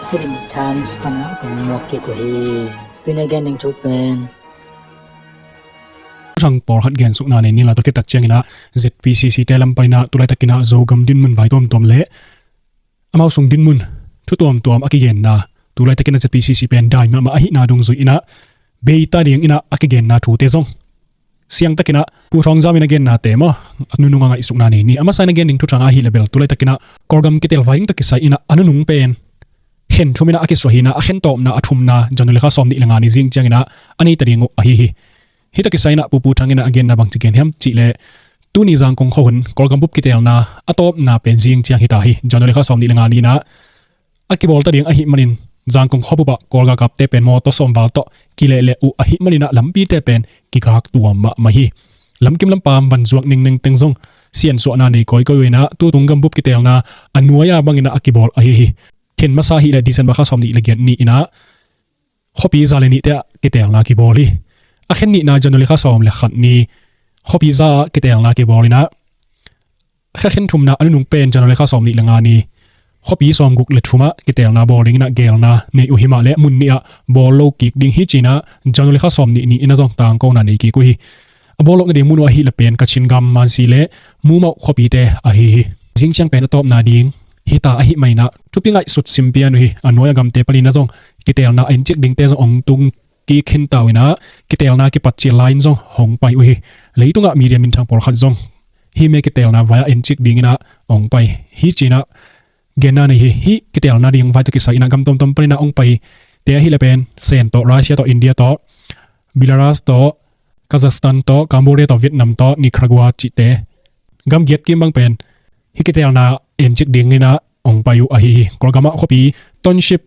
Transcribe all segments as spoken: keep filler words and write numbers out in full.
Philippine Times pana kong muak kik uh hi. Tuni a gen ding thu pen, Thang pawlkhat gensukna nei ni. La tawh khit tak ciangin ah Z P C C te lam panin ah tu laitakin ah Zogam dinmun vai tuamtuam le amau sung dinmun thu tuamtuam a kigenna, tu laitakin ah Z P C C pen dai mahmah ahihna dungzui in ah beita dingin ah a kigenna thute zong siangtakin ah Pu Thawng Zam in a gennate maw, a nunung a ngaihsukna nei ni. A masa in a gen ding thuthang ahih leh bel tu laitakin ah Kawlgam kitelvai ding tawh kisai in ah a nunung pen khen thum in ah a kisuah hi in ah, a khen tawpna a thumna January kha sawm nih le nga ni zing ciangin ah a neita ding uh ahi hi. Hih tawh kisai in ah Pu Pu Thang in ah a genna bangci gen hiam cih leh, tuni Zangkong khua hun Kawlgam bup kitelna a tawpna pen zing ciang hi ta hi. January kha sawm nih le nga ni in ah a kibawlta ding ahih manin Zangkong khuabup ah Kawl galkapte pen mawtaw sawm val tawh kilehleh uh ahih manin ah lampite pen kigak tuam mahmah hi. Lamkim lampam van zuak ningning teng zong siansuahna nei kawikawi uh in ah tutung gambup kitelna a nuai-a bangin ah a kibawl ahi hi. Khen masa ahih leh December kha sawm nih le giat ni in ah khuapi za le nihte ah kitelna kibawl hi. A khen nihna January kha sawm le khat ni khuapi za ah kitelna kibawl in ah, kha khen thumna a nunung pen January kha sawm nih le nga ni khuapi sawm guk le thum ah kitelna bawl dingin ah geelna nei uh hi mah leh mun nih ah bawl lo kik ding hi ci in ah January kha sawm nih ni in ah zong tangkona nei kik uh hi. A bawl loh nading mun uh ahih leh pen Kachin gam Mansi le Mumauh khuapite ahi hi. Zing ciang pen a tawpna ding hi ta ahih manin ah thupi ngaihsut sim pian uh hi. A nuai a gamte panin ah zong kitelna a encik dingte zong hong tung kik khin ta uh in ah kitelna kipat cil lai in zong hong pai uh hi. Leitungah media minthang pawlkhat zong hih me kitelna vai ah encik dingin ah hong pai hi ci in ah genna nei hi. Hih kitelna ding vai tawh kisai in ah gam tuamtuam panin ah hong paite ahih leh pen Sen tawh, Russia tawh, India tawh, Belarus tawh, Kazakhstan tawh, Cambodia tawh, Vietnam tawh, Nicaragua cihte gam giat kim bang pen hih kitelna encik dingin ah hong pai uh ahi hi. Kawlgam ah khuapi township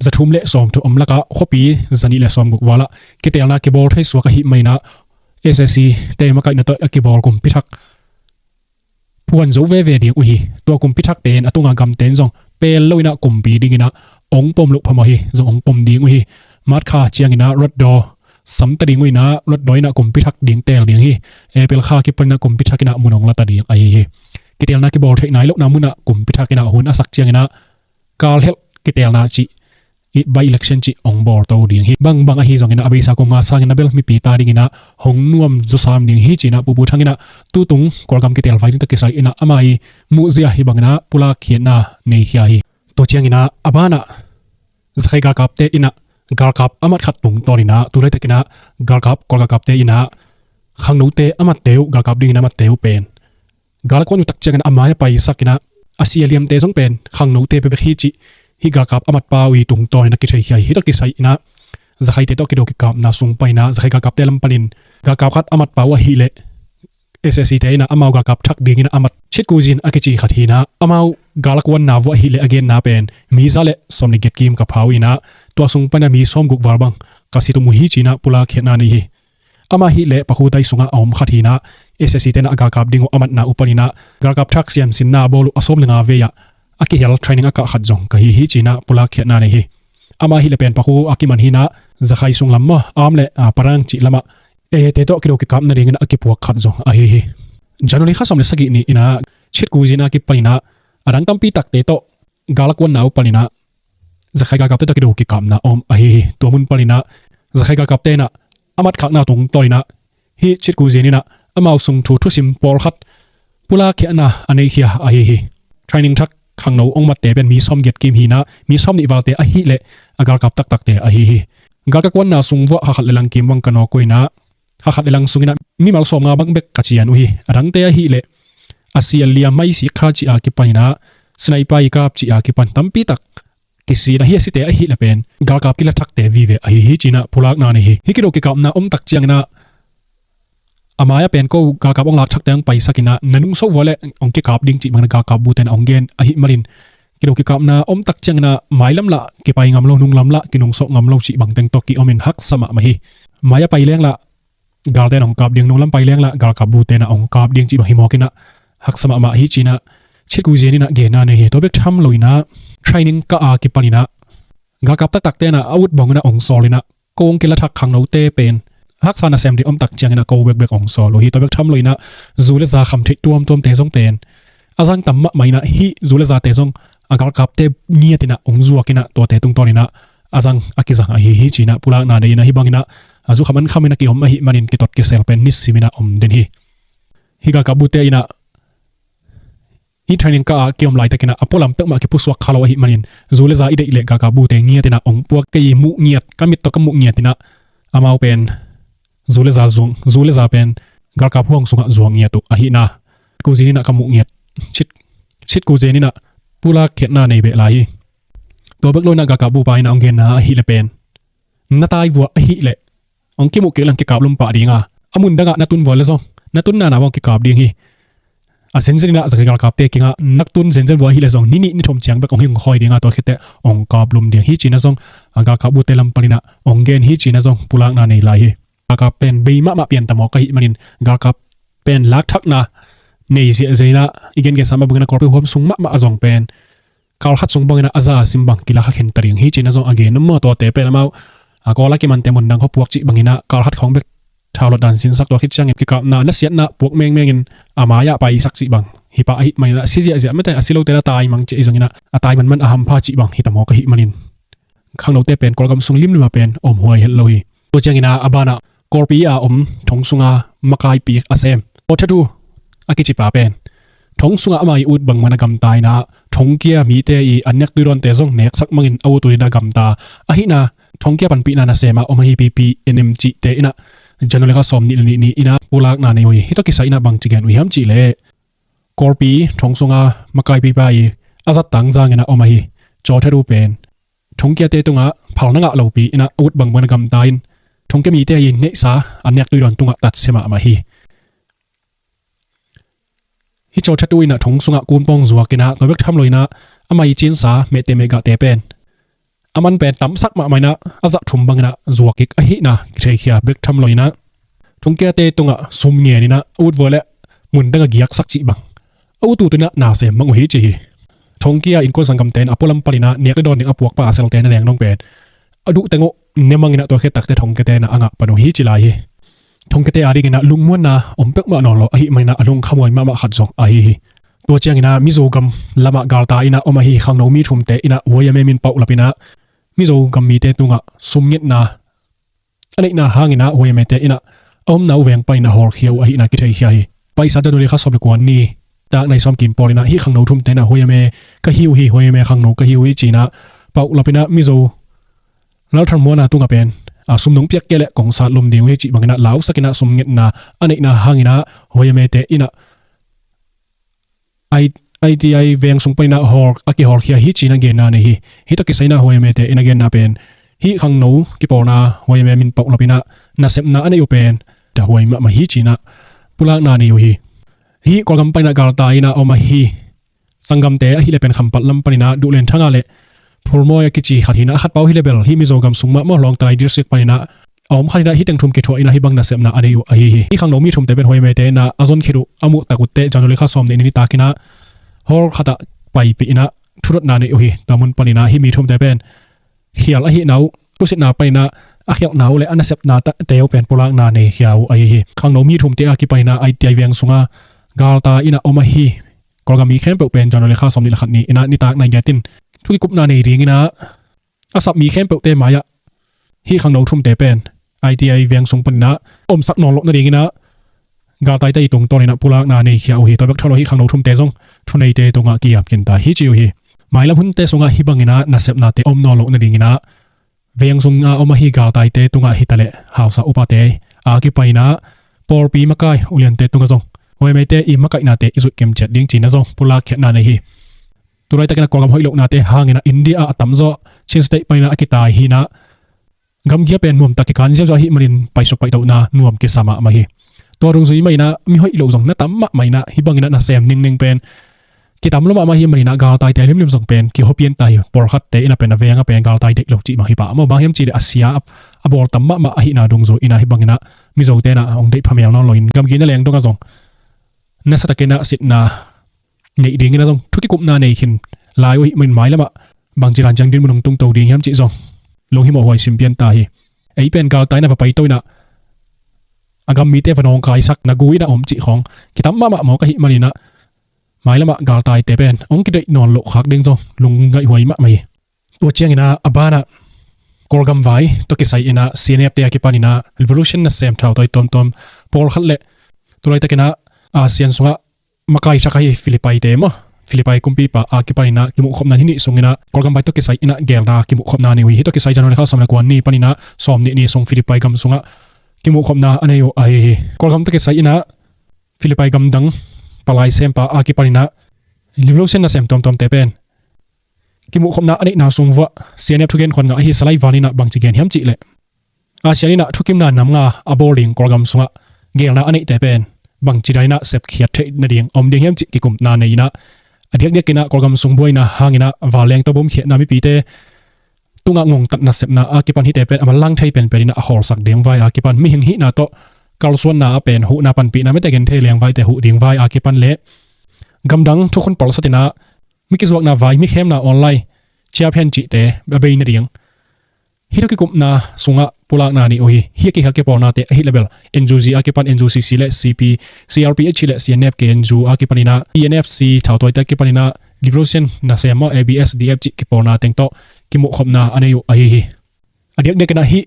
za thum le sawm thum om lakah khuapi za nih le sawm guk val ah kitelna kibawl thei suak ahih manin ah S A C te makaihna tawh a kibawl kumpi thak phuan zo veve ding uh hi. Tua kumpi thak pen a tunga gamte in zong pel lo in ah kumpi dingin ah hong pom loh phamawh hi. Zong hong pom ding uh hi. March kha ciangin ah Ruatdaw samta ding uh in ah Ruatdaw in ah kumpi thak ding teel ding hi. April kha kipan in ah kumpi thak in ah mun hong lata ding ahi hi. Kitelna kibawl theih nai lohna mun ah kumpi thak in ah hun a sak ciangin ah kalhelh kitelna cih, by election cih hong bawlto ding hi. Bangbang ahi zongin ah a beisa kum nga sangin ah bel mipi ta dingin ah hong nuam zawsam ding hi ci in ah Pu Pu Thang in ah tutung Kawlgam kitelvai ding tawh kisai in ah ama ii muhzia hi bangin ah pulak khiatna nei khia hi. Tua ciangin ah a banah Zakhai galkapte in ah galkap a mat khat tungtawn in ah tu laitakin ah galkap, Kawl galkapte in ah khangnote a matte uh, galkap dingin a matte uh pen gal a kuan uh tak ciangin ah a mai-ah paisak in ah a si a liamte zong pen khangnote bekbek hi cih hih galkap a matpa uh ii tungtawn in ah kitheikhia hi. Hih tawh kisai in ah Zakhaite tawh kido kikapna sung pai in ah Zakhai galkapte lam panin galkap khat a matpa uh ahih leh S A C te in ah amau galkap thak dingin ah a mat Chit Ku Zin a kici khat hi in ah amau gal a kuanna uh ahih leh a genna pen mi za le sawm le giat kim ka pha uh in ah tua sung pan ah mi sawm guk val bang ka si tum uh hi ci in ah pulak khiatna nei hi. Amah ahih leh Pakhu dai sungah a om khat hi in ah S A C te in ah a galkap ding uh a matna uh panin ah galkap thak siamsinna a bawl uh a sawm le nga vei ah a kihel training a kah khat zong ka hi hi ci in ah pulak khiatna nei hi. Amah ahih leh pen Pakhu a kiman hi in ah Zakhai sung lam maw, Am le, ah, Parang cih lamah A A te tawh kido kikap nadingin a kipuak khat zong ahi hi. January kha sawm le sagih ni in ah Chit Ku Zin a kipan in ah a dang tampi takte tawh gal a kuanna uh panin ah Zakhai galkapte tawh kido kikapna om ahi hi. Tua mun panin ah Zakhai galkapte in ah a matkhakna tungtawn in ah hih Chit Ku Zin in ah amau sung thu thusim pawlkhat pulak khiatna a nei khia ahi hi. Training thak khangno hong matte pen mi sawm giat kim hi in ah mi sawm nih valte ahih leh a galkap taktakte ahi hi. Gal ka kuanna sung vuah kha khat le lang kim bang ka nawk uh in ah kha khat le lang sungin ah mimal sawm nga bang bek ka cian uh hi. A dangte ahih leh a si a liam, mai sik kha cih a kipan in ah sniper ii kap cih a kipan tampi tak kisi in ah hih a site ahih leh pen galkap kila thakte vive ahi hi ci in ah pulakna nei hi. Hih kido kikapna om tak ciangin ah a mai-ah pen ko galkap hong lak thakte hong paisak in ah na nungso uh a leh hong kikap ding cih bangin ah galkap bute in ah hong gen ahih manin kido kikapna om tak ciangin ah mailam lah kipai ngam lo, nunglam lah kinungsawh ngam lo cih bang teng tawh ki-om in haksa mahmah hi. Mai-ah pai leng lah galte in ah hong kap ding, nunglam pai leng lah galkap bute in ah hong kap ding cih bang hi mawk in ah haksa mahmah hi ci in ah Chit Ku Zin in ah genna nei hi. Tua bek tham lo in ah training kah a kipan in ah galkap taktakte in ah a ut bawng in ah hong sawl in ah ko hong kila thak khangnote pen haksa nasem ding om tak ciangin ah ko bekbek hong sawl uh hi. Tua bek tham lo in ah zu le za kham theih tuamtuamte zong pen a zang tam mahmah in ah hih zu le zate zong a galkapte ngiat in ah hong zuak in ah tuate tungtawn in ah a zang a kizang ahi hi ci in ah pulakna nei in ah hih bang in ah a zukham ankham in ah kiom ahih manin kitot kisel pen nisim in ah om den hi. Hih galkap bute in ah hih training kah ah kiom laitakin ah a pualam peuhmah kipusuak kha lo ahih manin zu le za i deih leh galkap bute ngiat in ah hong puak kei hi, muh ngiat, ka mit tawh ka muh ngiat in ah amau pen zu le za zuang, zu le za pen galkap huang sungah zuang ngiat uh ahihna. Kuzin in ah ka muh ngiat, chit, chit kuzin in ah pulak khiatna nei beh lai hi. Tua bek lo in ah galkap bupa in ah hong genna ahih leh pen na tai vua ahih leh hong kimuh kik leng kikap lum pah ding a, a mun dangah na tun vua le zong na tunna na vua hong kikap ding hi. A zenzen in ah za galkapte kingah na tun zenzen vua ahih leh zong ni nih ni thum ciang bek hong hing hong khoi ding a, tua khit teh hong kap lum ding hi ci in ah zong a galkap bute lam pan in ah hong gen hi ci in ah zong pulakna nei lai hi. Galkap pen bei mahmah pian ta mawk ahih manin galkap pen lakthakna nei ziahziah in ah i gengensa mah bangin ah kawlpi huam sung mahmah a zong pen kal khat sung bangin ah a za a sim bang kilakha khin ta ding hi ci in ah zong a gen maw. Tuate pen amau a kawl a kimante mun dang khuapuak cih bangin ah kal khat khawng bek thaulawt dan sinsak, tua khit ciangin kikapna nasiatna puak mengmengin a mai-ah paisak cih bang hi pah ahih manin ah si ziahziah mate, a si lote la tai mang cih ahi zongin ah a tai manman a hampha cih bang hi ta mawk ahih manin khangnote pen Kawlgam sung limlim ah pen om huai het lo hi. Tua ciangin ah a banah kawlpi a om thong sunga makaipi a sem Chaw That Thu a kicipa pen thong sungah ama ii ut bangbang a gamta in ah thongkia mite ii annek tuidawnte zong neksak mangin a ut ut in ah gamta ahihna thongkia panpihna nasem ah om ahi P P N M cihte in ah January kha sawm nih le nih ni in ah pulakna nei uh hi. Hih tawh kisai in ah bangci gen uh hiam cih leh kawlpi thong sunga makaipipa ii a zat tangzang in ah om ahi Chaw That Thu pen thongkiate tungah phalna ngah lopi in ah a ut bangbang a gamta in thongkia mite ii neihsa annek tuidawn tungah tatsia mahmah hi. Hih Chaw That Thu in ah thong sungah kunpawng zuak in ah tua bek tham lo in ah ama ii cinsa mehte mehgahte pen a man pen tamsak mahmah in ah a zah thum bangin ah zuak kik ahihna kitheikhia bek tham lo in ah thongkiate tungah sum ngen in ah a ut vua leh mun dang a giaksak cih bang a ut ut in ah nasem mang uh hi ci hi. Thongkia innkuan sanggamte in a pualam panin ah nek le dawn ding a puakpa a selte na leng dong pen a duh teng uh ne mang in ah tua khit takteh thongkiate in ah a ngah pan uh hi ci lai hi. Thongkiate adingin ah lungmuanna om peuhmah nawn lo ahih manin ah a lungkhamhuai mahmah khat zong ahi hi. Tua ciangin ah Mizo gam lamah galtai in ah om ahi khangno mi thumte in ah huaime min pauhlap in ah Mizo gam mite tungah sumngetna a neihna hangin ah huaimete in ah a omna uh veng panin ah hawlkhia uh ahihna kitheikhia hi. Paisa January kha sawm le kua ni tak nai sawm kim pawl in ah hih khangno thumte in ah huaime ka hi uh hi, huaime khangno ka hi uh hi ci in ah pauhlap in ah Mizo lalthanmuanna tungah pen a sum nong piak kei leh kong sat lum ding uh hi cih bangin ah lausak in ah sumngetna a neihna hangin ah huaimete in ah I, ITI veng sung panin ah hawl, a kihawlkhia hi ci in ah genna nei hi. Hih tawh kisai in ah huaimete in ah genna pen hih khangno kipawlna huaime min pauhlap in ah nasepna a neih uh pen tua huai mahmah hi ci in ah pulakna nei uh hi. Hih Kawlgam panin ah galtai in ah om ahi sanggamte ahih leh pen Khampat lam panin ah Duhlen Thanga le Phulmawi a kici khat hi in ah, a khat pau hi leh bel hih Mizo gam sung mah maw Lawngtlai district panin ah a om khat hi in ah hih teng thum kithuah in ah hih bang nasepna a nei uh ahi hi. Hih khangno mi thumte pen huaimete in ah a zon khit uh a muh tak uh teh January kha sawm nih ni nitak in ah hall khat ah paipih in ah thudotna nei uh hi. Tua mun panin ah hih mi thumte pen khial ahihna uh, tusitna panin ah a khialhna uh le a nasepnate uh pen pulakna neikhia uh ahi hi. Khangno mi thumte a kipanin ah ITI veng sunga galtai in ah om ahi Kawlgam mi khempeuh pen January kha sawm nih le khat ni in ah nitak nai giat in thu kikupna nei dingin ah a sap mi khempeuhte mai-ah hih khangno thumte pen ITI veng sung panin ah omsak nawn loh nadingin ah galtaite ii tungtawnin ah pulakna neikhia uh hi. Tua bek tham lo hih khangno thumte zong thuneite tungah kiap khin ta hi ci uh hi. Mailam hunte sungah hih bangin ah nasepnate om nawn loh nadingin ah veng sunga om ahi galtaite tungah hi ta leh hausa upate a kipanin ah pawlpi makai uliante tungah zong huaimete ii makaihnate i zuih kim ciat ding ci in ah zong pulak khiatna nei hi. Tulaitakin ah Kawlgam hoih lohnate hangin ah India ah a tamzaw Chin State panin ah a kitai hi in ah gamgi-a pen nuamtak kikan ziauziau ahih manin paisuk paitohna nuam kisa mahmah hi. Tua dungzui mah in ah mi hoih loh zong na tam mahmah in ah hih bangin ah nasem ningning pen kitam lua mahmah ahih manin ah galtaite limlim zong pen kihawm pian ta hi. Pawlkhatte in ah pen a veng ah pen galtai deih lo cih bang hi pah maw, bang hiam cih leh a sia a bawl tam mahmah ahihna dungzui in ah hih bangin ah Mizote in ah hong deih phamel nawn loin gamgi na leng dongah zong nasatakin ah sitna neih dingin ah zong thu kikupna nei khin lai uh ahih manin mailamah bangci dan ciang dinmun hong tungto ding hiam cih zong lunghimawh huai sim pian ta hi. Ei pen galtai in ah va paito in ah a gam mite va nawngkaisak, na gu in ah om cih khawng kitam mahmah mawk ahih manin ah mailamah galtaite pen hong kideih nawn loh khak ding zong lungngaih huai mahmah hi. Tua ciangin ah a banah Kawlgam vai tawh kisai in ah C N F te a kipanin ah revolution nasem thautawi tuamtuam pawlkhat le tulaitakin ah ASEAN sungah makai thak ahi Philippines te maw, Philippines kumpipa a kipanin ah kimuhkhopna hih nih sungin ah Kawlgam vai tawh kisai in ah geelna kimuhkhopna nei uh hi. Hih tawh kisai January kha sawm le kua ni panin ah sawm nih ni sung Philippines gam sungah kimuhkhopna a nei uh ahi hi. Kawlgam tawh kisai in ah Philippines gamdang palai sempa a kipanin ah revolution nasem tuamtuamte pen kimuhkhopna a neihna sung vuah C N F thugen khuan ngah ahi Salai Van in ah bangci gen hiam cih leh, ASEAN in ah thukimna nam nga a bawl ding Kawlgam sungah geelna a neihte pen bangci danin ah sepkhiat theih nading om ding hiam cih kikupna nei in ah, a diakdiakin ah Kawlgam sung buaina hangin ah vanleng tawh bomkhiatna mipite tungah ngongtat nasepna a kipan hihte pen a manlang thei penpen in ah a khawlsak ding vai a kipan, mihing hihna tawh kalsuanna a pen huhna panpihna mite gen thei leng vaite huh ding vai a kipan le gamdang thukhun palsat in ah mi kizuakna vai, mi khemna online ciaphen cihte a bei nading hih tawh kikupna sungah pulakna nei uh hi. Hih a kihel kipawlnate ahih leh bel N U G a kipan N U C C le C P, C R P H le C N F K N U a kipanin ah P N F C thautawite a kipanin ah revolution nasem maw, A B S D F cih kipawlna teng tawh kimuhkhopna a nei uh ahi hi. A diakdiakin ah hih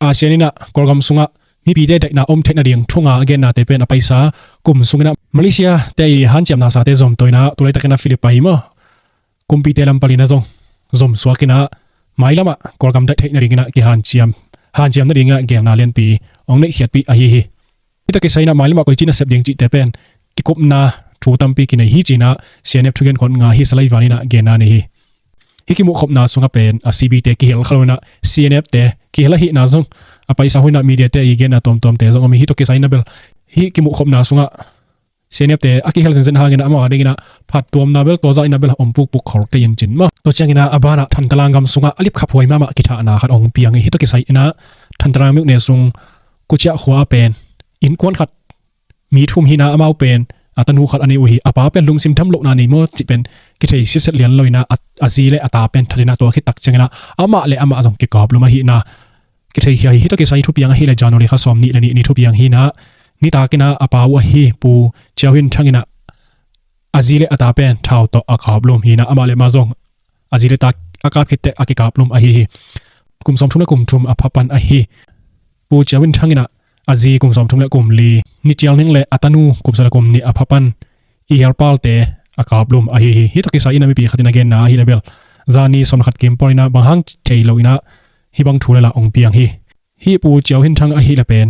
ASEAN in ah Kawlgam sungah mipite daihna om theih nading thu nga a gennate pen a paisa kum sungin ah Malaysia te i hanciamna sate zomto in ah tulaitakin ah Philippines maw, kumpite lam panin ah zong zomsuak in ah mailamah Kawlgam daih theih nadingin ah kihanciam, hanciam nadingin ah geelna lianpi hong neihkhiatpih ahi hi. Hih tawh kisai in ah mailamah koici nasep ding cihte pen kikupna thu tampi kinei hi ci-in ah C N F thugen khuan ngah ahi Salai Van in ah genna nei hi. Hih kimuhkhopna sungah pen a C B te kihel kha lo in ah C N F te kihel ahihna zong a paisa hun in ah media te i genna tuamtuamte zong om hi. Hih tawh kisai in ah bel hih kimuhkhopna sungah C N F te a kihel zenzen hangin ah amau a dingin ah phattuamna bel tua zah in ah bel a om pukpuk khol kei in cin maw. Tua ciangin ah a banah Thantlang gam sungah a lipkhaphuai mahmah kithahna khat hong piang hi. Hih tawh kisai in ah Thantlang myone sung Kucia khua a pen innkuan khat mi thum hi in ah amau pen a tanu khat a nei uh hi. A pa pen lungsim dam lohna nei maw cih pen kithei siaset lian lo in ah a, a zi le a ta pen that in ah tua khit tak ciangin ah amah le amah zong kikaplum ahihna kitheikhia hi. Hih tawh kisai thupiang ahih leh January kha sawm nih le nih ni thupiang hi in ah nitak in ah a pa uh ahi Pu Ciau Hin Thang in ah a zi le a ta pen thau tawh a kaplum hi in ah amah le amah zong a zi le ta a kap khit teh a kikaplum ahi hi. Kum sawmthum le kum thum a pha pan ahi Pu Ciau Hin Thang in ah a zi kum sawmthum le kum li, Ni Cial Ning le a tanu kum sawm le kum nih a pha pan i hialpalte a kaplum ahi hi. Hih tawh kisai in ah mipi khat in a genna ahih leh bel zani sawm le khat kim pawl in ah bang hang thei lo in ah hih bang thu le la hong piang hi. Hih Pu Ciau Hin Thang ahih leh pen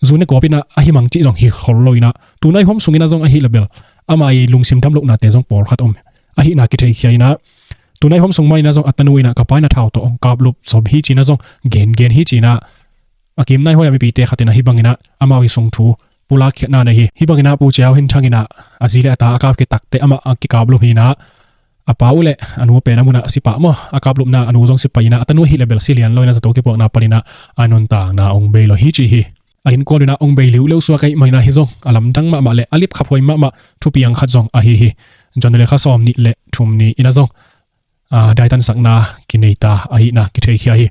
zu ne kawp in ah ahi mang cih zong hi khol lo in ah tunai huam sungin ah zong ahih leh bel ama i lungsim dam lohnate zong pawlkhat om ahihna kitheikhia in ah tunai huam sung mah in ah zong a tanu in ah ka pa in ah thau tawh hong kaplup sawm hi ci in ah zong gengen hi ci in ah a kim nai huai a mipite khat in ah hih bangin ah amau i sung thu pulakkhiatna nei hi. Hih bangin ah Pu Ciau Hin Thang in ah a zi le a ta a kap khit tak teh amah a kikaplup hi in ah a pa uh le a nu pen a mun ah si pah maw, a kaplupna a nu zong si pah in ah a tanu ahih leh bel si lian lo in ah zato kipuakna panin ah a nuntakna hong bei lo hi ci hi. A innkuan un ah hong bei liuliu suak ahih manin ah hih zong a lamdang mahmah le a lipkhaphuai mahmah thupiang khat zong ahi hi. January kha sawm nih le thum ni in ah zong a, daitansakna kinei ta ahihna kitheikhia hi.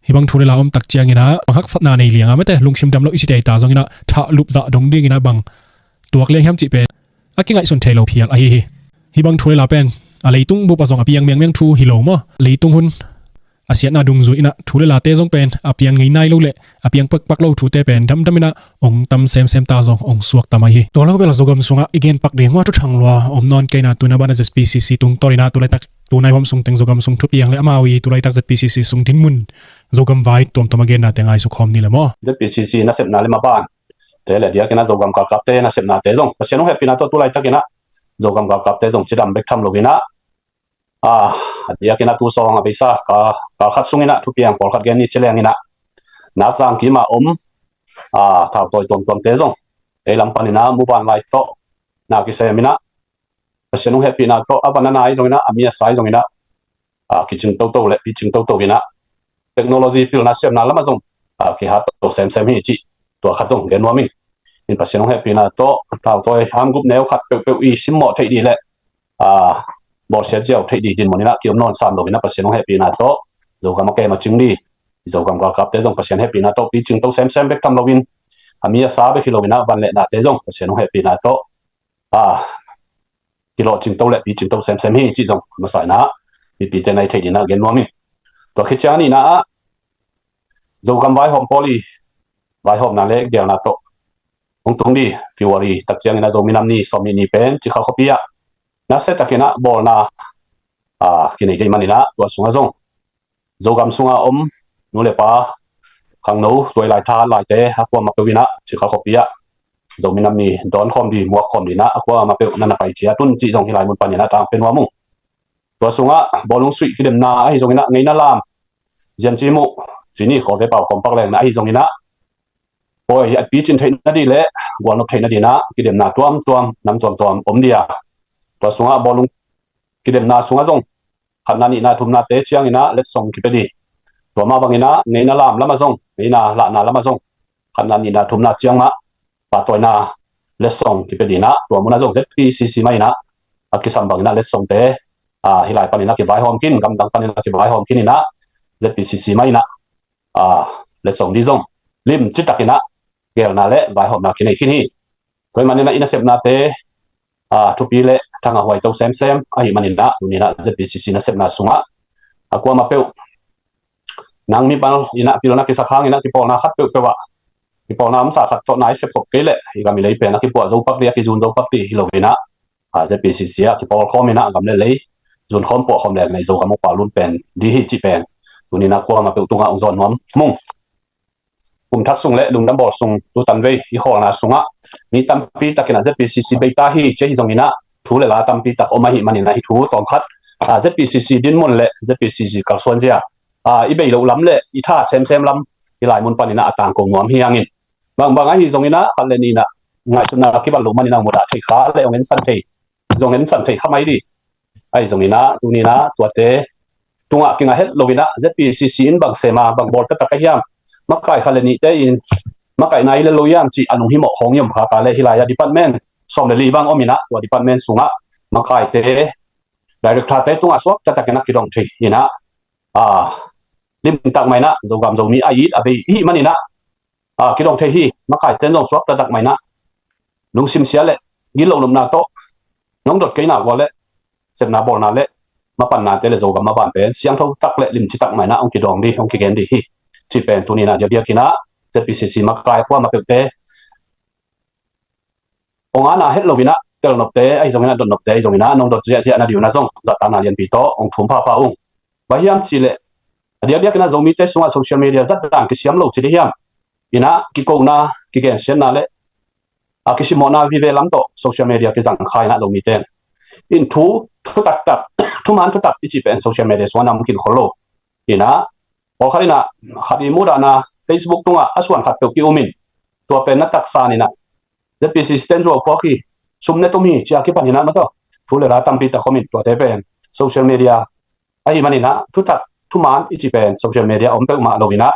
Hih bang thu le la om tak ciangin ah bang haksatna nei liang a mete lungsim dam lo i ci tei ta zongin ah thahlup zah dong dingin ah bang tuak liang hiam cih pen a kingaihsun thei lo phial ahi hi. Hih bang thu le la pen a leitung bup ah zong a piang miangmiang thu hi lo maw? Leitung hun a siatna dungzui in ah thu le late zong pen a piang ngei nai lo le a piang pakpak lo thute pen damdam in ah hong tam semsem ta zong hong suak tam ahi hi. Tua lo bel ah Zogam sungah i gen pak ding maw, thuthang lua om nawn kei in ah tuna banah Z P C C tungtawn in ah tulaitak tunai huam sung teng Zogam sung thupiang le amau i tulaitak Z P C C sung dinmun Zogam vai tuamtuam a gennate ngaihsut khawm ni le maw? Z P C C nasepna le maban te le diakin ah Zogam galkapte nasepnate zong Pasian hong hehpihna tawh tulaitakin ah Zogam galkapte zong cidam bek tham lo in ah, a, a diakin ah tu sawng a beisa kal, kal khat sungin ah thupiang pawlkhat gen ni ci leng in ah, nak zang kim a om, a, thautawi tuamtuamte zong ei lam panin ah muvanlai tawh na kisem in ah Pasian hong hehpihna tawh a van a nai zongin ah a mi a sai zongin ah, a, kicing toto le picing toto in ah technology pilna siamna lamah zong, a, kihat to semsem hi cih tua khat zong gen nuam ing. In Pasian hong hehpihna tawh thautawi hamgup neu khat peuhpeuh i simmawh theih dih le, a, bawlsiat ziau theih dih dinmun in ah kiom nawn sam lo in ah Pasian hong hehpihna tawh Zogam a kem a cing dih, Zogam galkapte zong Pasian hehpihna tawh picing to semsem bek tham lo in, a mi a sa bek hi lo in ah van le nate zong Pasian hong hehpihna tawh, a, kilawh cingto le pi cingto semsem hi cih zong masa in ah mipite na i theih ding in ah gen nuam hi. Tua khit ciang a nihna ah Zogam vaihawm pawl i vaihawmna le geelna tawh hong tung ding February tak ciangin ah Zomi Nam Ni sawmnih ni pen Cikha khuapi ah nasia takin ah bawlna kinei ding man in ah tua sungah zong Zogam sunga om nu le pa, khangno, tuailai, tha laite a kuamah peuh in ah Cikha khuapi ah Zomi Nam Ni dawn khawm ding, muak khawm ding in ah a kuamah peuh na na pai ciat un cih zong hih lai mun panin ah tangpia nuam ung. Tua sungah bawlung suih kidemna ahi zongin ah ngeina lam, ziam ci muh, cini Kawlte pau kawmpak lengna ahi zongin ah pawi a picin theihna ding le gualnop theihna ding in ah kidemna tuamtuam, nam tuamtuam om ding a, tua sungah bawlung kidemna sungah zong khatna, nihna, thumnate ciangin ah letsong kipia ding. Tua mah bangin ah ngeina lam lamah zong, ngeina lahna lamah zong khatna, nihna, thumna ciang mah pahtawina letsong kipia ding in ah tua munah zong Z P C C mah in ah a kisam bangin ah letsongte hih lai panin ah kivaihawm kin, gamdang panin ah kivaihawm kin in ah Z P C C mah in ah letsong ding zong limci takin ah geelna le vaihawmna kinei khin hi. Tua ahih manin ah i nasepnate thupi le thangah huaito semsem ahih manin ah tuni in ah Z P C C nasepna sungah a kuamah peuh nang mimal in ah pilna kisak hangin ah kipawlna khat peuhpeuh ah kipawlna omsa khat tawh na i sepkhop kei leh i gam i lei pen a kipuah zo pak ding, a kizun zo pak ding hi lo in ah Z P C C ah kipawl khawm in ah gam le lei zun khawm, puah khawm leng nei Zogam upa lun pen ding hi cih pen tuni in ah kuamah peuh tungah hong zawn nuam ung. Kum thak sung le lungdam bawl sung, tu tanvei i khawlna sungah mi tampi takin ah Z P C C bei ta hi ci ahi zongin ah thu le la tampi tak om ahih manin ah hih thu tawmkhat Z P C C dinmun le Z P C C kalsuanzia i bei loh lam le i tha semsem lam hih lai mun panin ah a tangko nuam hi hangin, bangbang ahi zongin ah khat le nih in ah ngaihsutna kibat loh manin ah hong mudah thei kha le hong ensan thei, zong ensan thei kha mai ding. Ahi zongin ah tuni in ah tuate tungah kingah het lo in ah Z P C C in bang sem a, bang bawl taktak a hiam, makai khat le nihte in makaihna hi le lo hiam cih a lunghimawh khawng i om khak a leh hih lai ah department sawm le li bang om in ah tua department sungah makaite, directorte tungah suak taktakin ah kidong thei in ah limtak mah in ah Zogam Zomi a it a vei i hih manin ah kidong thei hi. Makaite in zong suak taktak mah in ah lungsim sia le gilo nopna tawh nong dot kei nak ua le sepna bawlna le mapannate le Zogam maban pen siangtho tak le limci tak mah in ah hong kidawng ding, hong kigen ding hi cih pen tuni in ah diakdiakin ah Z P C C makai a kuamah peuhte hong ana het lo in ah telnopte ahi zongin ah dotnopte ahi zongin ah nong dot ziahziah na ding un ah zong zahtakna lianpi tawh hong thum phapha ung. Bang hiam cih leh a diakdiakin ah Zomite sungah social media zat dan kisiam lo ci ding hiam? In ah kikona, kigensiatna le a kisimawhna vive lam tawh social media kizang kha in ah Zomite in thu, thu taktak, thuman thutak i cih pen social media sungah na om khin khol lo. In ah pawlkhat in ah khat i mudahna Facebook tungah a suan khat peuh ki-um in tua pen na taksa in ah Z P C C ten zuau phuak hi, sum ne tum hi ci a kipan in ah maw, thu le la tampi tak om in tuate pen social media ahih manin ah thutak thuman i cih pen social media om peuhmah lo in ah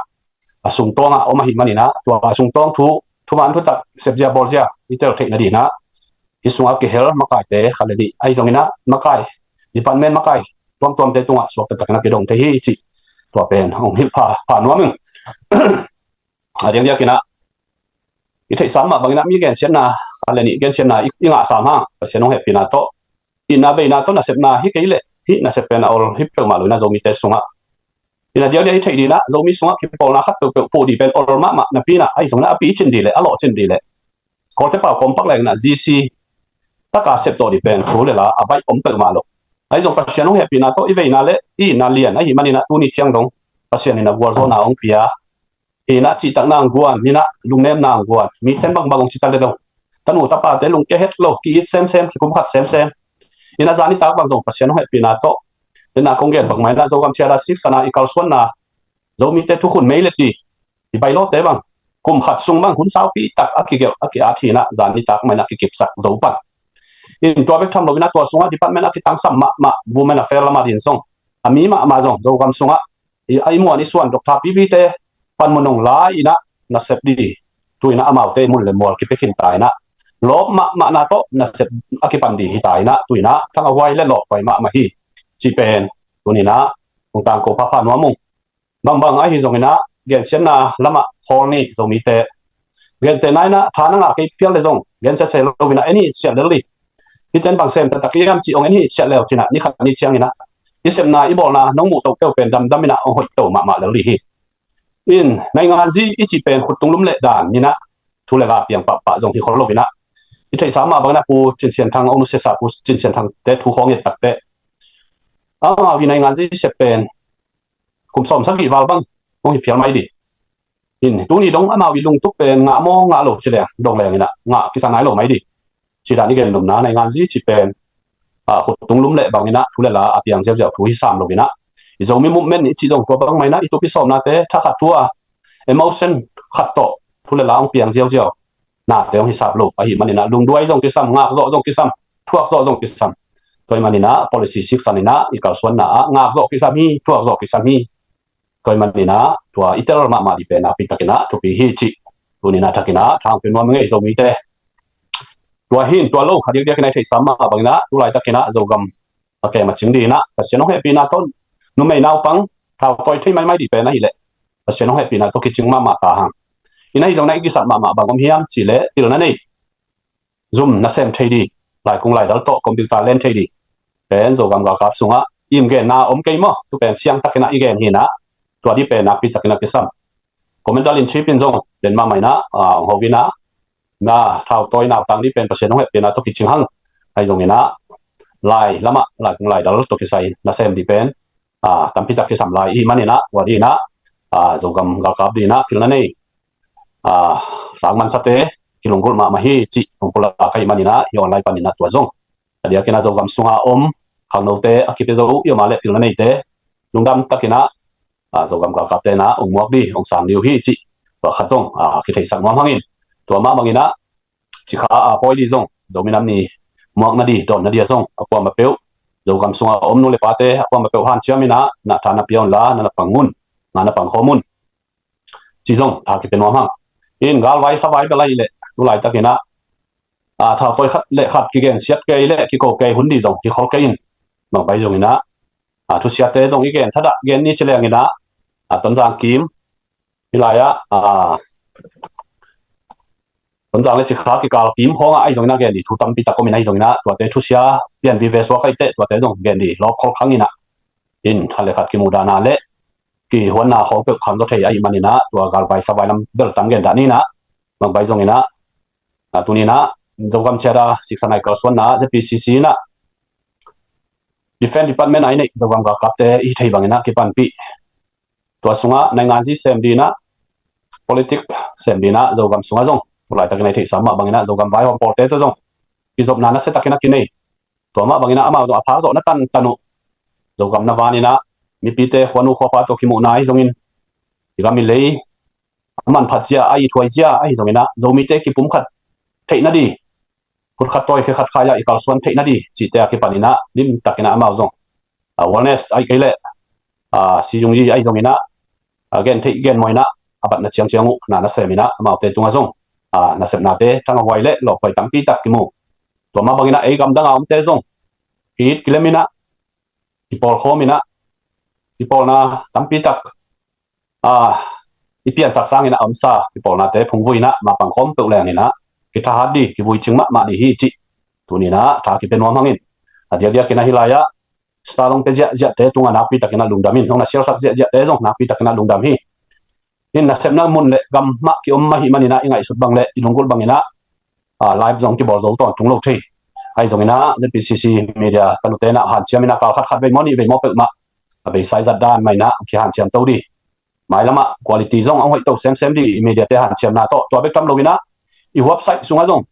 a sungtawngah om ahih manin ah tua a sungtawng thu thuman thutak sepzia bawlzia i tel theih nading in ah hih sungah kihel makaite khat le nih ahi zongin ah makai, department makai tuamtuamte tungah suak taktakin ah kidong thei hi cih tua pen hong hilh pha, pha nuam ing. A diakdiakin ah i theihsa mah bangin ah mi gensiatna khat le nih gensiatna i, i ngahsa hang Pasian hong hehpihna tawh itna veina tawh nasepna hi kei leh hih nasep pen a ol hi peuhmah lo in ah Zomite sungah. In ah diakdiak i theih ding in ah Zomi sungah kipawlna khat peuhpeuh puh ding pen ol mahmah napi in ah ahi zongin ah a picin ding le a lawhcin ding le Kawlte pau kawmpak leng in ah G C taka sep zawh ding pen thu le la a baih om peuhmah lo. Ahi zong Pasian hong hehpihna tawh i veina le i itna lian ahih manin ah tuni ciang dong Pasian in ah gualzawhna hong pia hi in ah, cihtakna hong guan hi in ah, lungnemna hong guan, miten bangbang hong citak le lo, tanu tapate lungkia het lo, ki-it semsem, kikum khat semsem. In ah zan nitak bang zong Pasian hong hehpihna tawh, den a kong gen bangmah in ah Zogam Charter Six ana i kalsuanna Zomite thukhun meilet ding i bailawte bang kum khat sung bang hun saupi tak a kigelh a ki-at hi in ah zan nitak mah in ah kikipsak zo pan. In tua bek tham lo in ah tua sungah department a kitangsam mahmah Women Affairs lamah ding zong a mi mahmah zong Zogam sungah i, a i muan i suan Doctor P B te panmun hong la in ah nasep ding, tu in ah amaute mun le mual kipia khin ta in ah lawp mahmahna tawh nasep a kipan ding hi ta in ah tu in ah thangah huai le lawphuai mahmah hi cih pen tuni in ah hong tangko phapha nuam ung. Bangbang ahi zongin ah gensiatna lamah khawl ni Zomite. Gentehna in ah tha na ngah kei phial le zong gensia se lo in ah en hi, siat lel ding. Hihte in bang sem taktak hiam cih hong en hi. Ciah leu cinah ni khat ni cianginah i sepna i bawlna nong muh tohteu pen damdaminah hong hoih to mahmah lel dih hi. In nainganzi i cih pen khuttung lum leh dan ninah thu le la piang pahpah zong hi khol loinah i theihsa mah banginah Pu Cin Sian Thang hong nusiasa Pu Cin Sian Thangte thu khawng et takte amau i nainganzi sep pen kum sawm sagih val bang hong hi phial mai dih. In tuni dong amau i lungtup pen ngah maw ngah lo ci leng dong lenginah ngah kisa nai lo mai dih. Ci dan i gen lomna nainganzi ci pen khuttung lum leh banginah thu le la a piang ziauziau thu hi sam loinah i Zomi movement i cih zong tua bang mainah i tup i sawmnate thakhat thu a emotion khat tawh thu le la hong piang ziauziau nate hong hi sap lo ahih maninah lungduai zong kisam, ngakzawh zong kisam, thuakzawh zong kisam. Tua ahih maninah policy siksan inah i kalsuanna ah ngakzawh kisam hi, thuakzawh kisam hi. Tua ahih maninah tua i tel mahmah dih pen nakpi takinah thupi hi cih tuninah thakinah thang pia nuam ngei Zomite. Tua hin tua lo a diakdiakinah i theihsa mah banginah tu laitakinah Zogam a kem a cing dinah Pasian hong hehpihna tawh numei naupang thautawi thei maimai dih pen ahileh Pasian hong hehpihna tawh kicing mahmah ta hang. Inah hi zong na i kisap mahmah bang om hiam cihleh pilna nei zum nasem thei dih, laikung laidal tawh computer len thei dih pen Zogam galkap sungah im genna om kei maw? Tu pen siangtakinah i gen hinah tua dih pen nakpi takinah kisam. Commander in Chief in zong den mahmah inah hong ho inah na thautawi nautang dih pen Pasian hong hehpihna tawh kicing hang. Ahi zonginah lai lamah laikung laidal tawh kisai nasem dih pen tampitak kisam lai i hih maninah tua dinah Zogam galkap dinah pilna nei sangmansate kilunggulh mahmah hi cih hong pulak ahi maninah hi online paninah tua zong a diakinah Zogam sunga om khangnote a kipia zo i om a leh pilna neite lungdam takinah Zogam galkapte na hong muak dih hong sang dih uh hi cih tua khat zong kitheihsak nuam hangin tua mah banginah cikha a pawi dih zong Zomi Nam Ni muakna dih dawnna dih a zong a kuamah peuh Zogam sunga om nu le pate a kuamah peuh hanciam inah na tha na pia unla na na pang un, na na pang khawm un. Ci zong tha kipia nuam hang. In galvai savai bel ahileh tu laitakinah thautawi khat le khat kigensiat kei le kiko kei hun dih zong hi khol kei in bangbai zonginah thusiate zong i gen thadah gen ni ci lenginah Tonzang kim hi lai-ah Tonzang le Cikha kikal kim khawngah ahi zonginah gen dih thu tampi tak om in ahi zonginah tuate thusia pian vive suak ahi teh tuate zong gen dih lawp khol khanginah in khat le khat kimuhdahna le kihuanna khawng peuh khangzaw thei ahih maninah tua galvai savai lam bel tam gen dah ninah bangbai zonginah tuninah Zogam ciada siksanai kalsuanna ZPCC inah Defense Department a i neih Zogam galkapte i thei banginah kipanpih tua sungah nainganzi sem dinah politik sem dinah Zogam sungah zong tu laitakinah i theihsa mah banginah Zogam vaihawm pawlte tawh zong kizopna nasia takinah kinei. Tua mah banginah amau zong a phak zawhna tantan uh Zogam na vaninah mipite khuanu khuapa tawh kimuhna ahi zongin i gam i lei a manphat zia a ithuai zia ahi zonginah Zomite kipumkhat theihna dih, khutkhat tawi khekhat khai-ah i kalsuan theihna dih cihte a kipaninah limtakinah amau zong awareness ahi kei leh sizungyi ahi zonginah a gen theih gen mawinah a batna ciangciang uh na naseminah amaute tungah zong nasepnate thangahhuai le lawphuai tampi tak kimu. Tua mah banginah ei gamdanga omte zong ki-it kileminah kipawlkhawminah kipawlna tampi tak i piansak sangin a omsa kipawlnate phungvuinah mapang khawm peuh lenginah kithahat dih, kivuicing mahmah dih hi cih tuninah tha kipia nuam hangin a diakdiakinah hi lai-ah star long pia ziahziahte tungah nakpi takinah lungdam in hong na sialsak ziahziahte zong nakpi takinah lungdam hi. In nasepna mun le gam mah kiom mah hih maninah i ngaihsut bang le i lunggulh banginah live zong kibawl zo tawntung lo thei. Ahi zonginah ZPCC media tanute inah hanciam inah kal khatkhat vei maw nih vei maw peuhmah a beisai zat dan mah inah kihanciam to dih. Mailamah quality zong a hoih to semsem dih i mediate hanciamna tawh tua bek tham loinah i website sungah zong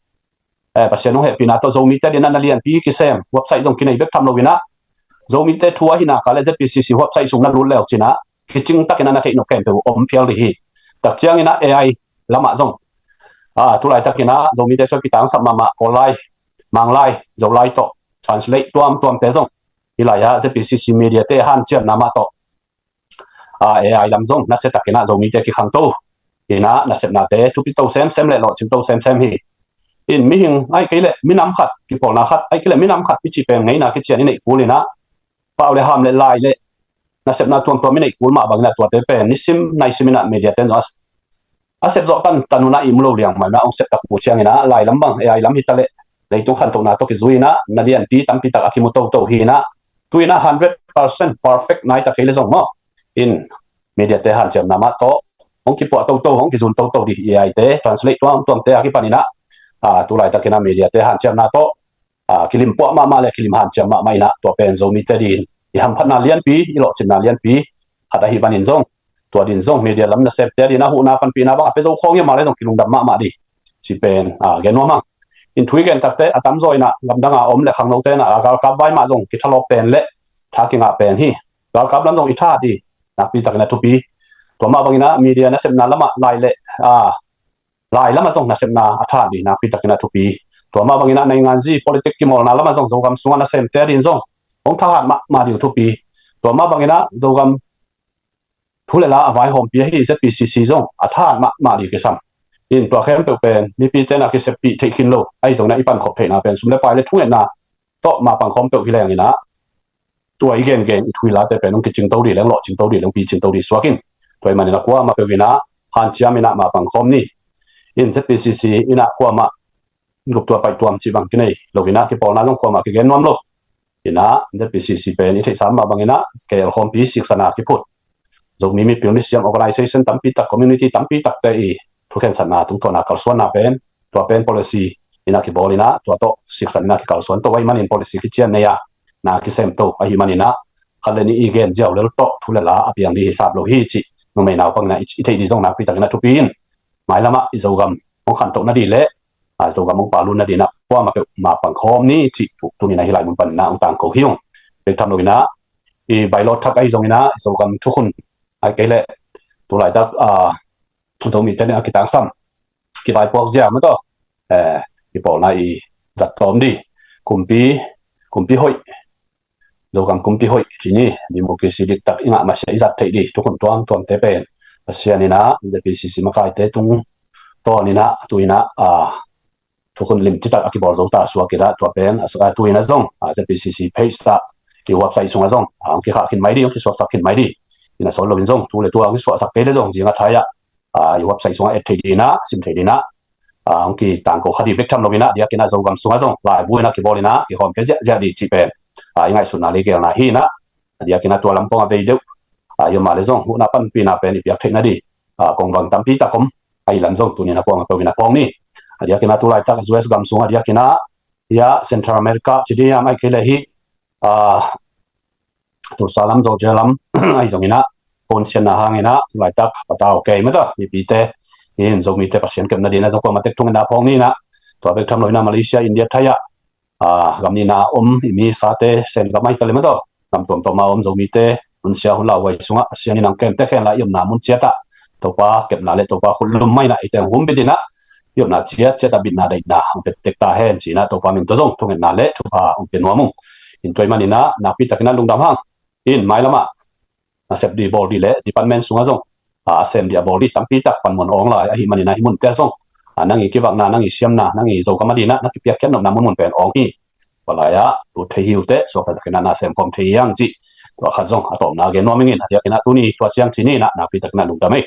Pasian hong hehpihna tawh Zomite dinah na lianpi kisem website zong kinei bek tham loinah Zomite thu ahihna ka le ZPCC website sung na lut leu cinah kicing takinah na theih nop khempeuh om phial dih hi. Tak cianginah AI lamah zong tu laitakinah Zomite suai kitangsap mahmah Kawllai, Manglai, Zolai tawh translate tuamtuamte zong hi lai-ah ZPCC mediate hanciamna mah tawh AI lam zong nasia takinah Zomite kikhangto inah nasepnate thupi to semsem le lawhcing to semsem hi. In mihing ahi kei leh minam khat kipawlna khat ahi kei leh minam khat i cih pen ngeina kician i neih kul inah pau le ham le lai le nasepna tuamtuam i neih kul mah banginah tuate pen nisim naisim inah mediate in zong a sep zawh tantan unah ihmu lo liang mah inah hong sep tak uh cianginah lai lam bang AI lam hitaleh leitung khantohna tawh kizui inah na lianpi tampi tak a kimu toto hi inah, tu inah hundred percent perfect nai tak kei le zong maw, in media te hanciamna mah tawh hong kipuah toto, hong kizun toto ding hi. A I te translate tuamtuamte a kipan inah, a, tu laitakin ah media te hanciamna tawh, a, kilim puah mahmah le kilim hanciam mahmah inah, tua pen Zomite dingin i hamphatna lianpi, i lawhcinna lianpi khat ahih manin zong, tua dingin zong media lam nasemte dingin ah huhna panpihna bang a pia zo khawng hiam, mah le zong kilungdam mahmah ding cih pen, a, gen nuam hang. In thu i gen takte a tamzaw inah gamdang a om le khangnote inah, a, galkap vai mah zong kithalawp pen le tha kingah pen hi. Galkap lam zong i tha ding nakpi takin ah thupi. Tua mah bangin ah media nasepna lamah lai le, a, lai lamah zong nasepna a tha ding nakpi takin ah thupi. Tua mah bangin ah nainganzi politik kimawlna lamah zong Zogam sungah nasemte dingin zong hong thahat mahmah ding uh thupi. Tua mah bangin ah Zogam thu le la a vaihawmpi ahi Z P C C zong a thahat mahmah ding kisam. In tua khempeuh pen mipite inah kiseppih theih khin lo, ahi zongin ah i pankhop theihna pen sum le pai le thungetna tawh mapang khawm peuh hi leng inah, tua i gengen i thu i late pen hong kicingto ding leng, lawhcingto ding leng, picingto ding suak in. Tua ahih manin ah kuamah peuh inah hanciam inah mapang khawm ni. In Z P C C inah kuamah guptua paihtuam cih bang kinei lo inah, kipawlna zong kuamah kigen nuam lo. Inah Z P C C pen i theihsa mah bang inah K L khawmpi siksana kiphut, Zomi mipil misiam organization tampi tak, community tampi takte i thukhensatna tungtawna kalsuanna pen, tua pen policy inah kibawl inah, tua tawh siksan inah kikalsuan to ahih manin policy kician nei a, na kisem to ahih manin ah, khat le nih i gen ziau lel tawh thu le la a piang ding hi sap lo hi cih numei naupang inah i, i theih ding zong nakpi takin ah thupi in, mailamah i Zogam hong khantoh nading le, a, Zogam hong palut nading inah kuamah peuh mapang khawm ni cih tu, tuni inah hih lai mun pan inah hong tangko hi ung. Bek tham lo inah i bailawt thak ahi zongin ah Zogam thukhun, ahih kei leh tu laitak, a, Zomite inah kitangsam, kivaipuak zia mah tawh, eh, i pawlna i zat tawm ding, kumpi, kumpi hoih, Zogam kumpi hoih cih ni, democracy diktak i ngah masiah i zat theih ding thukhun tuamtuamte pen Pasian inah Z P C C makaite tungtawn inah tu inah, a, thukhun limci tak a kibawl zo ta suak inah, tua pen a, a, tu inah zong, a, Z P C C page tah i website sungah zong, a, hong kikhah khin mai ding, hong kisuaksak khin mai ding. Inah sawl lo in zong tu le tua hong kisuahsak kei le zong zing a thai ah, a, i website sungah et thei ding inah, sim thei ding inah, a, hong kitangko kha ding. Bek tham lo inah a diakin ah Zogam sungah zong laibu inah kibawl inah kihawm kei ziahziah ding cih pen, a, i ngaihsutna le i geelna hi inah, a diakin ah tua lam pawng a vei deuh, a, i om a le zong huhna panpihna pen i piak theih nading, a, kongvang tampi tak om. Ahi lam zong tuni inah kuamah peuh inah phawng ni. A diakin ah tu laitak U S gam sung a diakin ah, ia, Central America ci ding hiam, ahih kei leh hih, a, Tulsa lam, Georgia lam ahi zongin ah, kong sianna hangin ah tu laitak patau kei mah ta mipite, in Zomite Pasian kepna dingin ah zong kuamah tek thungetna phawng ni inah. Tua bek tham lo inah Malaysia, India, Thai ah, a, gam nihna om i mi sate, Sen gam ahi ta leh mah ta, gam tuamtuam a om Zomite, hun sia hun lauhuai sungah Pasian in hong kem tek hen la, i omna mun ciat ah Topa kepna le Topa khut lum mah inah eite hong humbit inah, i omna ciatciat ah bitna daihna hong pia tek ta hen ci inah Topa min tawh zong thungetna le thupha hong pia nuam ung. In tua ahih manin ah nakpi takin ah lungdam hang. In mailam ah nasep ding bawl ding le department sungah zong, a, a sem ding a bawl ding tampi tak panmun a awng lai ahih manin ah, hih munte ah zong, a, nang i kivakna, nang i siamna, nang i Zogam a dingin ah na kipiakkhiat nopna munmun pen awng hi. Tua lai ah lut thei hi uh teh, suakta takin ah na sem khawm thei hi hang cih, tua khat zong a tawpna gen nuam ing in. A diakin ah tuni tua ciang ci ni inah, nakpi takin ah lungdam ei.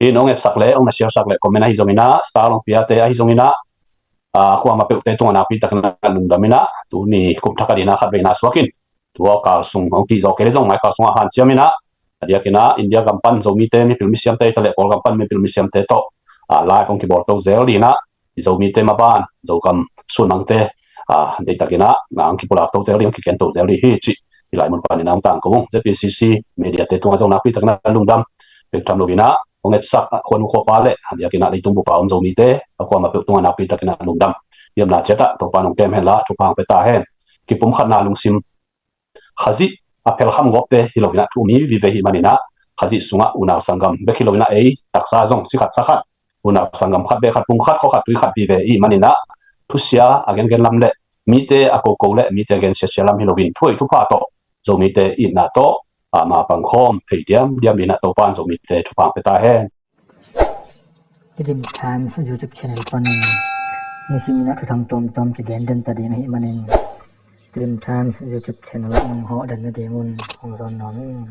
In hong etsak le hong na share sak le comment ahi zongin ah, star hong piate ahi zongin ah, a, kuamah peuhte tungah nakpi takin ah lungdam inah, tuni kum thak a dingin ah khatveina suak in. Tua kal sung hong kihzaw kei le zong mai kal sungah hanciam inah, a diakin ah India gam pan Zomite mipil misiamte, hi ta leh Kawlgam pan mipil misiamte tawh, a, live hong kibawl to zel dingin ah, i Zomite maban, Zogam sunmangte, a, deihtakin ah na hong kipulak to zel ding, hong kiken to zel ding hi cih hih lai mun panin ah hong tangko ung. Z P C C media te tungah zong nakpi takin ah lungdam. Bek tham lo inah hong etsak, a, khuanu khuapa le a diakin ah leitung bup a om Zomite a kuamah peuh tungah nakpi takin ah lungdam. I omna ciat ah Topa in hong kem hen la, thupha hong pia ta hen. Kipumkhatna lungsim, Khazih a phelkham gawpte hi lo inah, thu um hi vive ahih manin ah, Khazih sungah unau sanggam bek hi lo inah ei taksa zong si khat sa khat, unau sanggam khat beh khat, pum khat khua khat tui khat vive ahih manin ah, thusia a gengen lam le mite a koko le mite a gensiasia lam hi lo in, thu hoih thupha tawh, Zomite itna tawh, a, mapang khawm thei diamdiam inah Topa in Zomite thupha hong pia ta hen. Tedim Times YouTube channel panin nisim inah thuthang tuamtuam kigen den ta ding ahih manin, Tedim Times YouTube channel ah nong hawh den nadingun hong zawn nuam ing.